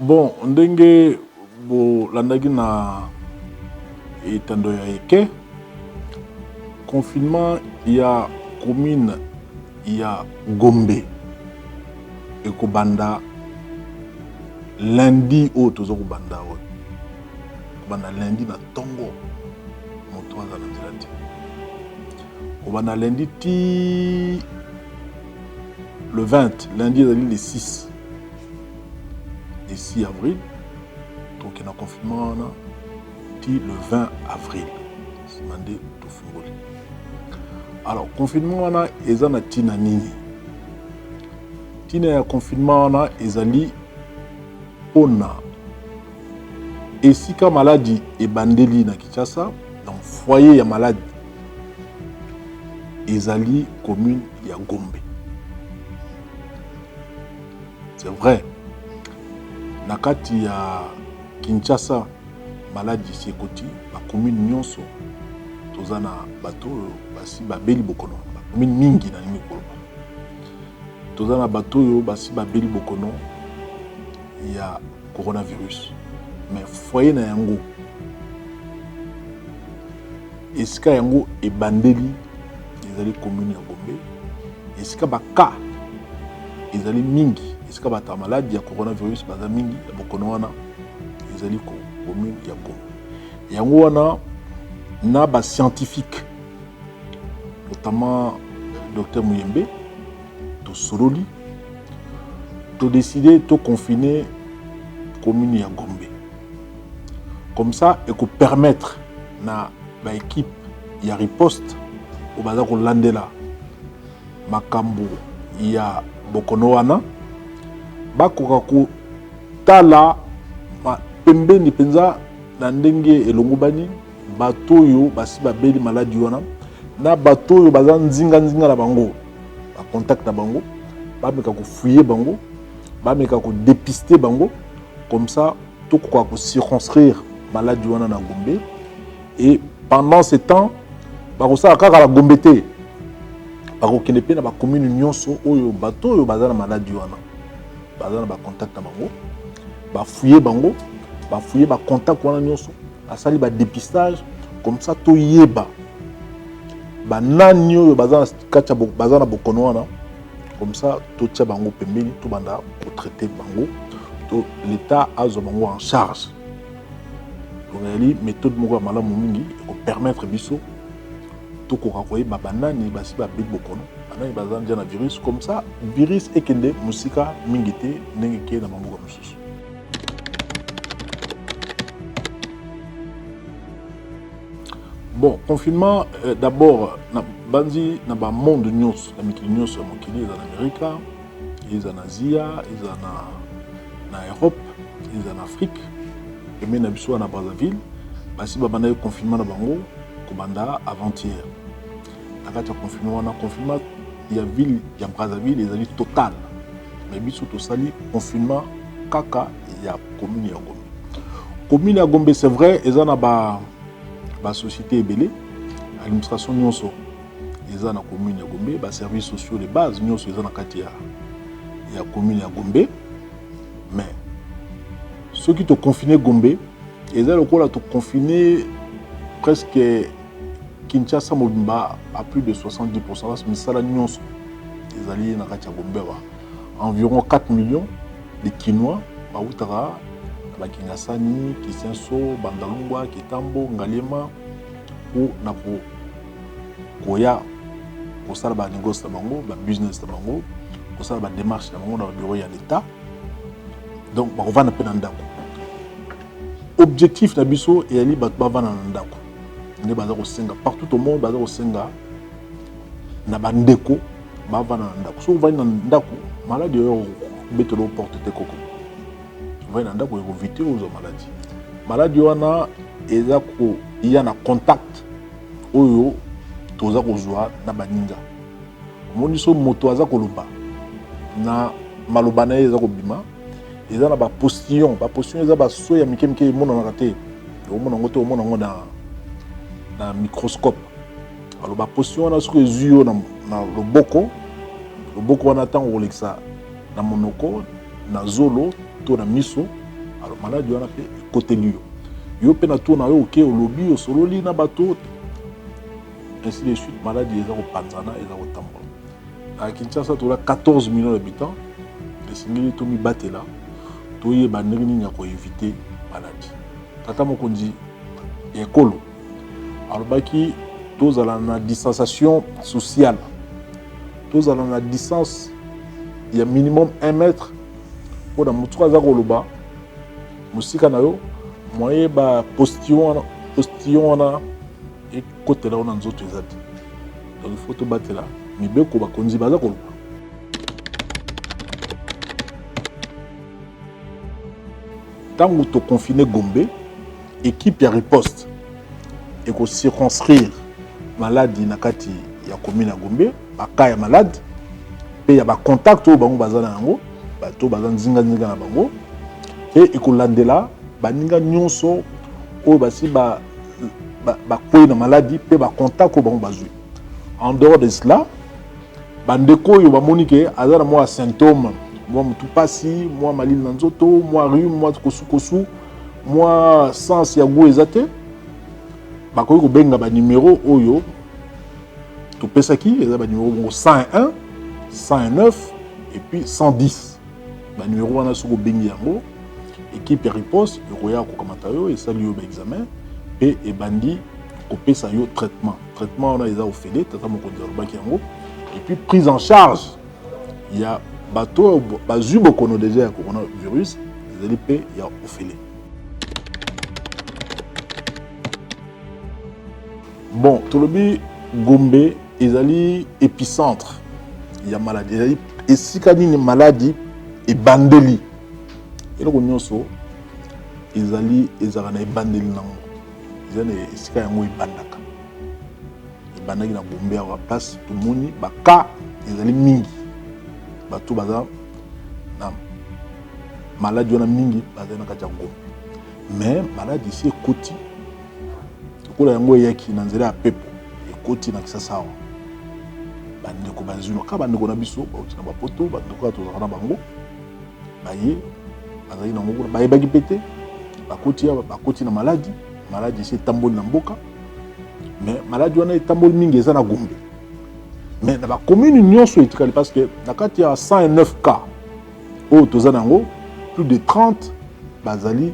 Bon, ndenge bolandaki na etando ya eke, confinement ya commune ya Gombe ekobanda lundi oyo toza kobanda oyo, kobanda lundi na tongo, moto aza na nzela te, kobanda lundi ti le 20. Lundi ezali le 6, le 6 avril. Tokende na confinement wana ti le 20 avril, nsima nde tofungoli. Alors, confinement wana eza na ntina nini? Ntina ya confinement wana ezali mpona esika maladi ebandeli na Kinshasa. Donc foyer ya maladi ezali commune ya Gombe. C'est vrai, na kati ya Kinshasa maladi esi ekoti bacommune nyonso. Toza na bato oyo basi babeli bokono na bacommune mingi. Nalingi koloba, toza na bato oyo basi babeli bokono ya coronavirus, mais foyer na yango, esika yango ebandeli, ezali commune ya Gombe. Esika bacas ezali mingi, esika bato ya maladi ya coronavirus baza mingi ya bokono wana, ezali commune ya Gombe. Yango wana na bascientifique, notamment docteur Muyembe, tosololi, todécider toconfiner commune ya Gombe. Comme ça ekopermettre na baéquipe ya riposte oyo baza kolandela makambo ya bokono wana bakoka kotala pembeni mpenza na ndenge elongobani bato oyo basi babeli maladi wana na bato oyo baza nzinga-nzinga na bango, bacontact na bango, bameka kofouiller bango, bameka kodépister bango. Comme ça tokoka kocirconscrire maladi wana na Gombe. Et pendant ce temps, bakosala kaka na Gombe te, bakokende mpe na bacommune nyonso oyo bato oyo baza na maladi wana baza na bacontact na bango, bafouiller bango, bafouiller bacontact wana nyonso, basali badépistage. Comme ça toyeba banani oyo baza na kati ya baza na bokono wana. Comme ça totia bango pembeni, tobanda kotraiter bango, to l'État azwa bango en charge. Donc ezali méthode moko ya malamu mingi, ekopermettre biso tokoka koyeba banani basi babeli bokono, banani baza ndia na virus. Comme ça virus ekende mosika mingi te ndenge ekeye na bamboka mosusu. Bon, confinement, d'abord na bandi na bamonde nyonso, na mikili nyonso ya mokili, eza na Amerika, eza na Azia, eza na Europe, eza na Afrique. Pembeni na biso wana na Brazzaville, basi babandaki confinement na bango kobanda avant-hier. Na kati ya confinement wana, confinement ya ville ya Brazzaville ezali total, mais biso tosali confinement kaka ya commune ya Gombe. Commune ya Gombe, c'est vrai, eza na ba basociété ebele, administration nyonso eza na commune ya Gombe, baservice sociaux de base nyonso eza na kati ya commune ya Gombe. Mais soki toconfiner Gombe, eza lokola toconfiner presque Kinshasa mobimba à plus de 70, parce misala nyonso ezali na kati ya Gombe. Ba environ 4 millions de Kinois bautaka na bakingasani, Kisenso, Bandalungwa, Kitambo, Ngaliema mpo na koya kosala banégoce na bango, babusiness na bango, kosala badémarche na bango na babureau ya l'État. Donc bakovanda mpe na ndako. Objectif na biso eyali bato bavanda na ndako. Nde baza kosenga partout au monde, baza kosenga na bandeko bavanda na ndako. Soki ovandi na ndako, maladi oyo obetela porte te. Koko ovandi na ndako, ekoéviter ozwa maladi. Maladi wana eza koya na contact oyo toza kozwa na baninga. Omoni, so moto aza koloba, na maloba na ye eza kobima, eza na bapostillon. Bapostillon eza baso ya mike mike, emonanaka te, omona yango te, omona yango na microscope. Alors bapostillon wana, soki ezwi yo na loboko, loboko wana ntango kolekisa na monoko, na zolo to na miso. Alors maladi wana mpe ekoteli yo, yo mpe na tour na yo oke olobi, osololi na bato, ainsi de suite. Maladi eza kopanzana, eza kotambola. Na Kinshasa toza 14 millions d'habitants. Esengeli tomibatela, toyeba ndenge nini ya koéviter maladi. Tata mokonzi ya ekolo alobaki tozala na distanciation sociale, tozala na distance ya minimum 1 mètre, mpona motu aza koloba mosika na yo, moye bapostillon wana ekotela yo na nzoto eza te. Donc il faut tobatela mibeko bakonzi baza koloba. Ntango toconfiner Gombe, équipe ya riposte ekocirconscrire maladi na kati ya commune ya Gombe, bacas ya malade mpe ya bacontact oyo bango baza na yango, bato baza nzinganzinga na bango, mpe ekolandela baninga nyonso oyo basi bakwei na maladi mpe bacontact oyo bango bazwi. En dehors de cela, bandeko oyo bamoni ke aza na mwa symptôme, mwa motu pasi, mwa malili na nzoto, mwa rhume, mwa kosukosu, mwa sens ya goût eza te, bakoki kobenga banimero oyo topesaki. Eza banimero bongo 101, 109 et puis 110. Banimero wana, soki obengi yango, équipe ya riposte ekoya kokamata yo, esali yo baexamen mpe ebandi kopesa yo traitement. Traitement wana eza ofele, tata mokonzi alobaki yango. Et puis prise en charge ya bato oyo bazwi bokono déjà ya coronavirus ezali mpe ya ofele. Bon, tolobi Gombe ezali épicentre ya maladi, ezali esika nini maladi ebandeli. Eloko nyonso ezali ezalaka na ebandeli nango, eza na esika yango ebandaka. Ebandaki na Gombe awa, place tomoni bacas ezali mingi, bato baza na maladi wana mingi bazali na kati ya Gombe. Mais maladi esi ekoti, lokola yango eyaki na nzela ya pepo, ekoti na Kisasa awa. Bandeko bazwi kaka, bandeko na biso bauti na bapoto, bandeko kaka tozalaka na bango, baye bazalaki nango kuna, bayebaki mpe te, bakoti awa, bakoti na maladi. Maladi esi etamboli na mboka, mais maladi wana etamboli mingi eza na Gombe, mais na bacommune nyonso etikali, parce que na kati ya 109 cas oyo toza na yango, plus de 30 bazali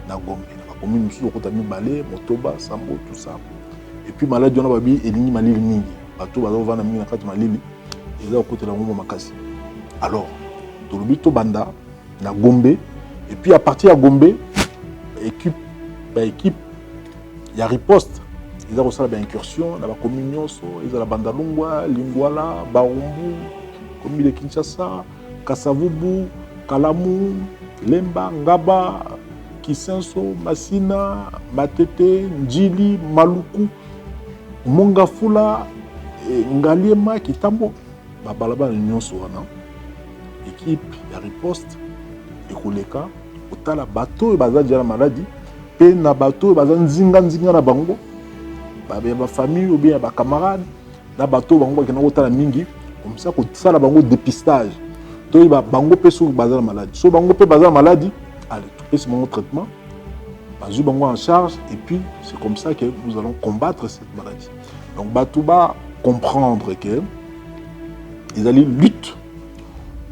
na Gombe. Na bacommune mosusu okota mibale, motoba, sambo, tout ça. Et puis maladi wana babi elingi malili mingi, bato baza kovanda mingi na kati malili, eza kokotela yango makasi. Alors tolobi tobanda na Gombe, et puis à partir ya Gombe, équipe, baéquipe ya riposte eza kosala baincursion na bacommune nyonso, ezala Bandalungwa, Lingwala, Barumbu, commune de Kinshasa, Kasavubu, Kalamu, Lemba, Ngaba, Kisenso, Masina, Matete, Njili, Maluku, Mongafula, Ngaliema, Kitambo, babalabala nyonso wana, équipe ya riposte ekoleka kotala bato oyo baza déjà na maladi mpe na bato oyo baza nzinga-nzinga na bango, ya bafamille ou bien ya bacamarade na bato oyo bango bakenda kotala mingi, comme ça kosala bango dépistage, toyeba bango mpe soki baza na maladi. So bango mpe baza na maladi, allez, topesi bango traitement, bazwi bango en charge, et puis c'est comme ça que nous allons combattre cette maladie. Donc bato ba comprendre que ezali lutte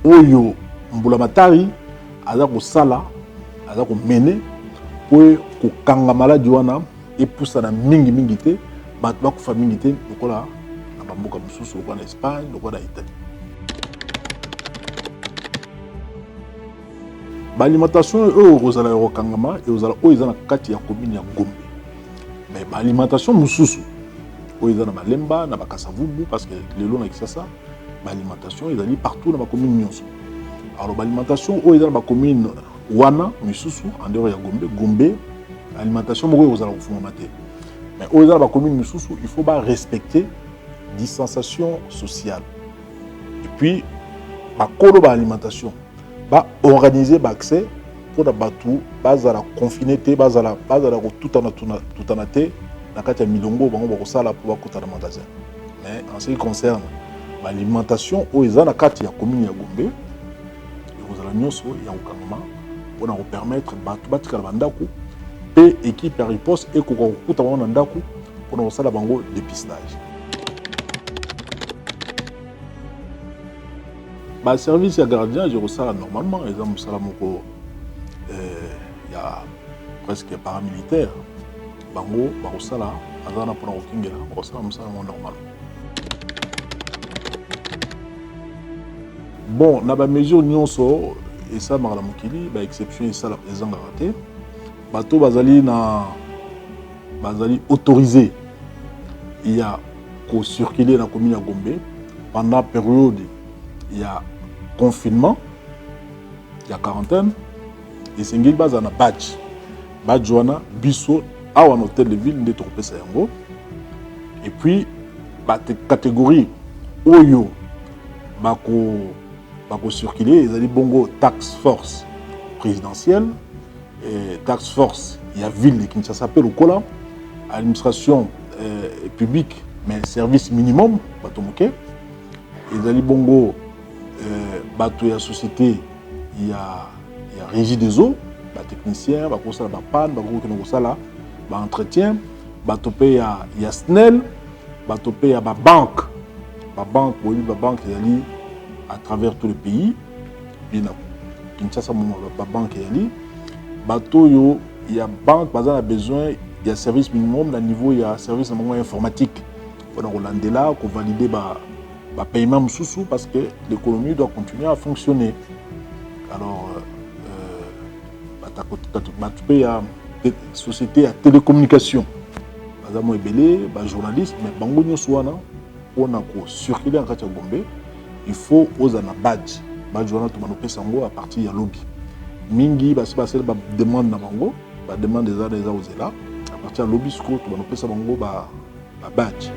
oyo mbula matari aza kosala, aza komene mpo kokanga maladi wana epusana mingimingi te, bato bakufa mingi te lokola na bamboka mosusu, lokola na Espagne, lokola na Italie. Baalimentation oyo ekozala ya kokangama ekozala oyo eza na kati ya commune ya Gombe, mais baalimentation mosusu oyo eza na Balemba, na Bakasavubu, parce que lelo na Kisasa baalimentation ezali partout na bacommune nyonso. Alors baalimentation oyo eza na bacommune wana misusu en dehors ya Gombe, Gombe alimentation moko ekozala kofungama te, mais oyo eza na bacommune misusu, il faut barespecter distanciation sociale. Et puis bakolo baalimentation baorganiser baaccès mpona bato bazala confiné te, bazala kotutana tutana te na kati ya milongo bango bakosala mpo bakota na magasin. Mais en ce qui concerne baalimentation oyo eza na kati ya commune ya Gombe, ekozala nyonso ya kokangama. mpona kopermettre bato batikala bandako mpe équipe ya riposte ekoka kokuta bango na ndako mpona kosala bango dépistage. Baservice ya gardiennage ekosala normalement, eza mosala moko ya presque paramilitaire. Bango bakosala, baza wana mpona kokengela, bakosala mosala yango normalement. Bon, na bamesure nyonso esalamaka na mokili, baexception ezangaka te. Bato bazali na bazali autorisé ya kocirculer na commune ya Gombe pendant période ya confinement, ya quarantaine, esengeli bazala na badge. Badge wana, biso awa na hôtel de ville nde tokopesa yango. Et puis bacatégorie oyo bakocirculer ezali bongo task force présidentielle, task force ya ville de Kinshasa mpe lokola administration publique, mais service minimum, bato moke ezali bongo bato ya société ya Régie des eaux, batechnicien bakosala bapanne, bakokokende kosala baentretien, bato mpe ya SNEL, bato mpe ya babanke. Babanke, boyebi, babanke ezali à travers tout le pays, na Kinshasa moma babanke ezali. Bato oyo ya banque baza na besoin ya service minimum na niveau ya service na bango ya informatique mpona kolandela, kovalider bapaiement mosusu, parce que l'économie doit continuer à fonctionner. Alors bato mpe ya société ya télécommunication baza mo ebele, bajournaliste, mais bango nyonso wana, mpona kocirculer na kati ya Gombe, il faut ozala na badge. Badge wana tobanda opesa yango à partir ya lobi. Mingi basi basali bademande na bango, bademande eza eza kozela. À partir ya lobi sikoyo tobanda opesa bango babadge.